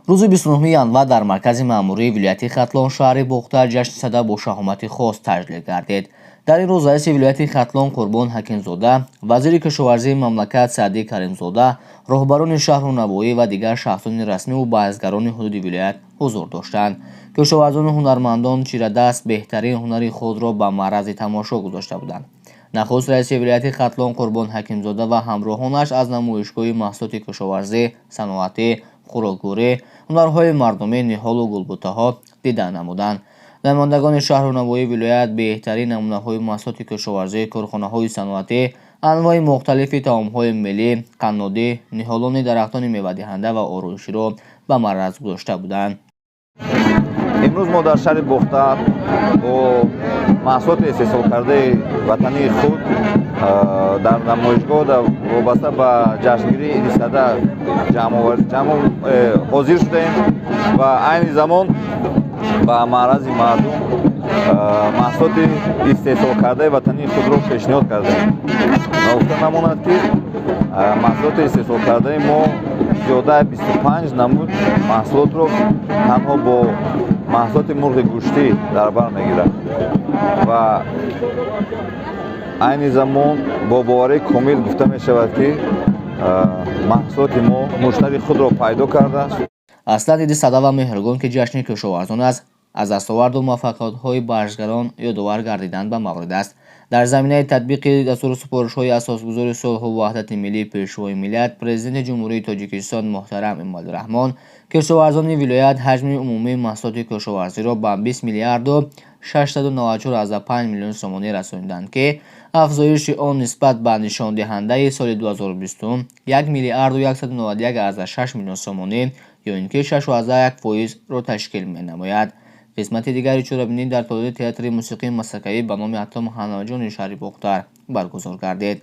Рӯзи 29 январ дар маркази маъмурии вилояти Хатлон, шаҳри Бохтар, ҷашни Сада бо шаҳомати хос таҷлил гардид. Дар ин рӯз раиси вилояти Хатлон Қурбон Ҳакимзода, вазири кишоварзии мамлакат Саъдӣ Каримзода, роҳбарони шаҳру навоҳӣ ва дигар шахсони расмиву баҳсгарони ҳудуди вилоят ҳузур доштанд. Кишоварзону ҳунармандон чирадаст беҳтарин ҳунари худро ба маърази тамошо гузошта буданд. Нахуст раиси вилояти Хатлон Қурбон Ҳакимзода ва ҳамроҳонаш аз намоишгоҳи маҳсулоти кишоварзӣ, саноатӣ, хӯрокворӣ, ҳунарҳои мардумӣ, ниҳолу гулбуттаҳо дида намуданд. Намояндагони шаҳру навоҳии вилоят беҳтарин намунаҳои маҳсулоти кишоварзӣ, корхонаҳои саноатӣ, анвои мухталифи таомҳои миллӣ, қаннодӣ, ниҳолони дарахтони мевадиҳанда ва ороиширо ба маъраз гузошта буданд. Имрӯз мо дар шаҳри Бохтар бо маҳсулоти истеҳсолкардаи ватании худ дар намоишгоҳ вобаста ба ҷашнгирии Иди Сада ҳозир шудаем ва айни замон ба маърази мардум маҳсулоти истеҳсолкардаи ватании худро пешниҳод кардаем. Ногуфта намонад, ки маҳсулоти истеҳсолкардаи мо зиёдаи 25 намуд маҳсулотро танҳо бо маҳсулоти мурғи гӯштӣ дар бар мегирад ва айни замон бо боварии комил гуфта мешавад, ки маҳсулоти мо муштари худро пайдо кардааст. Аслан, Иди Сада ва Меҳргон, ки ҷашни кишоварзон аст, аз дастоварду муваффақиятҳои варзишгарон ёдовар гардидан ба маврид аст. Дар заминаи татбиқи дастуру супоришҳои Асосгузори сулҳу ваҳдати миллӣ, Пешвои миллат, Президенти Ҷумҳурии Тоҷикистон муҳтарам Эмомалӣ Раҳмон, кишоварзони вилоят ҳаҷми умумии маҳсулоти кишоварзиро ба 20 миллиарду 694,5 миллион сомонӣ расониданд, ки афзоиши он нисбат ба нишондиҳандаи соли 2020 1 миллиарду 191,6 миллион сомонӣ ё ин ки 6,1 фоизро ташкил менамояд. Қисмати дигари чорабинӣ дар толори театри мусиқии масхакавӣ ба номи Ато Муҳаммадҷони шаҳри Бохтар баргузор гардид.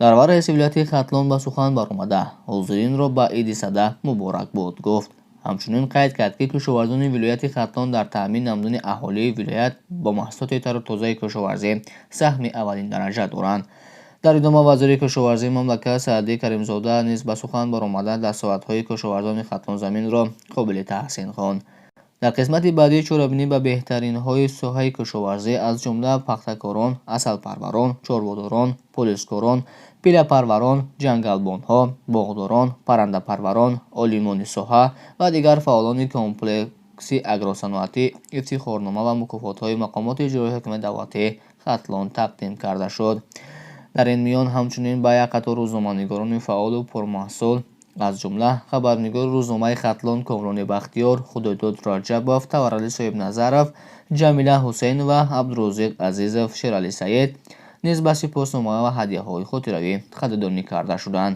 Дар аввал раиси вилояти Хатлон ба сухан баромада, ҳозиринро ба Иди Сада муборакбод гуфт. Ҳамчунин қайд кард, ки кишоварзони вилояти Хатлон дар таъмин намудани аҳолии вилоят бо маҳсулоти тару тозаи кишоварзӣ саҳми аввалин дараҷа доранд. Дар идома вазири кишоварзии мамлакат Саъдӣ Каримзода низ ба сухан баромада, дастовардҳои кишоварзони Хатлонзаминро қобили таҳсин хонд. Дар қисмати баъдии чорабинӣ ба беҳтаринҳои соҳаи кишоварзӣ, аз ҷумла пахтакорон, асалпарварон, чорводорон, полизкорон, пиллапарварон, ҷангалбонҳо, боғдорон, паррандапарварон, олимони соҳа ва дигар фаъолони комплекси агросаноатӣ ифтихорнома ва мукофотҳои мақомоти иҷроияи ҳокимияти давлатии Хатлон тақдим карда шуд. Дар ин миён ҳамчунин ба як қатор рӯзноманигорони фаъолу пурмаҳсул, аз ҷумла хабарнигори рӯзномаи Хатлон Комрони Бахтиёр, Худойдод Раҷабов, Таварали Соҳибназаров, Ҷамила Ҳусейнова, Абдурозиқ Азизов, Шералӣ Саид низ ба сипоснома ва ҳадяҳои хотиравӣ қадрдонӣ карда шуданд.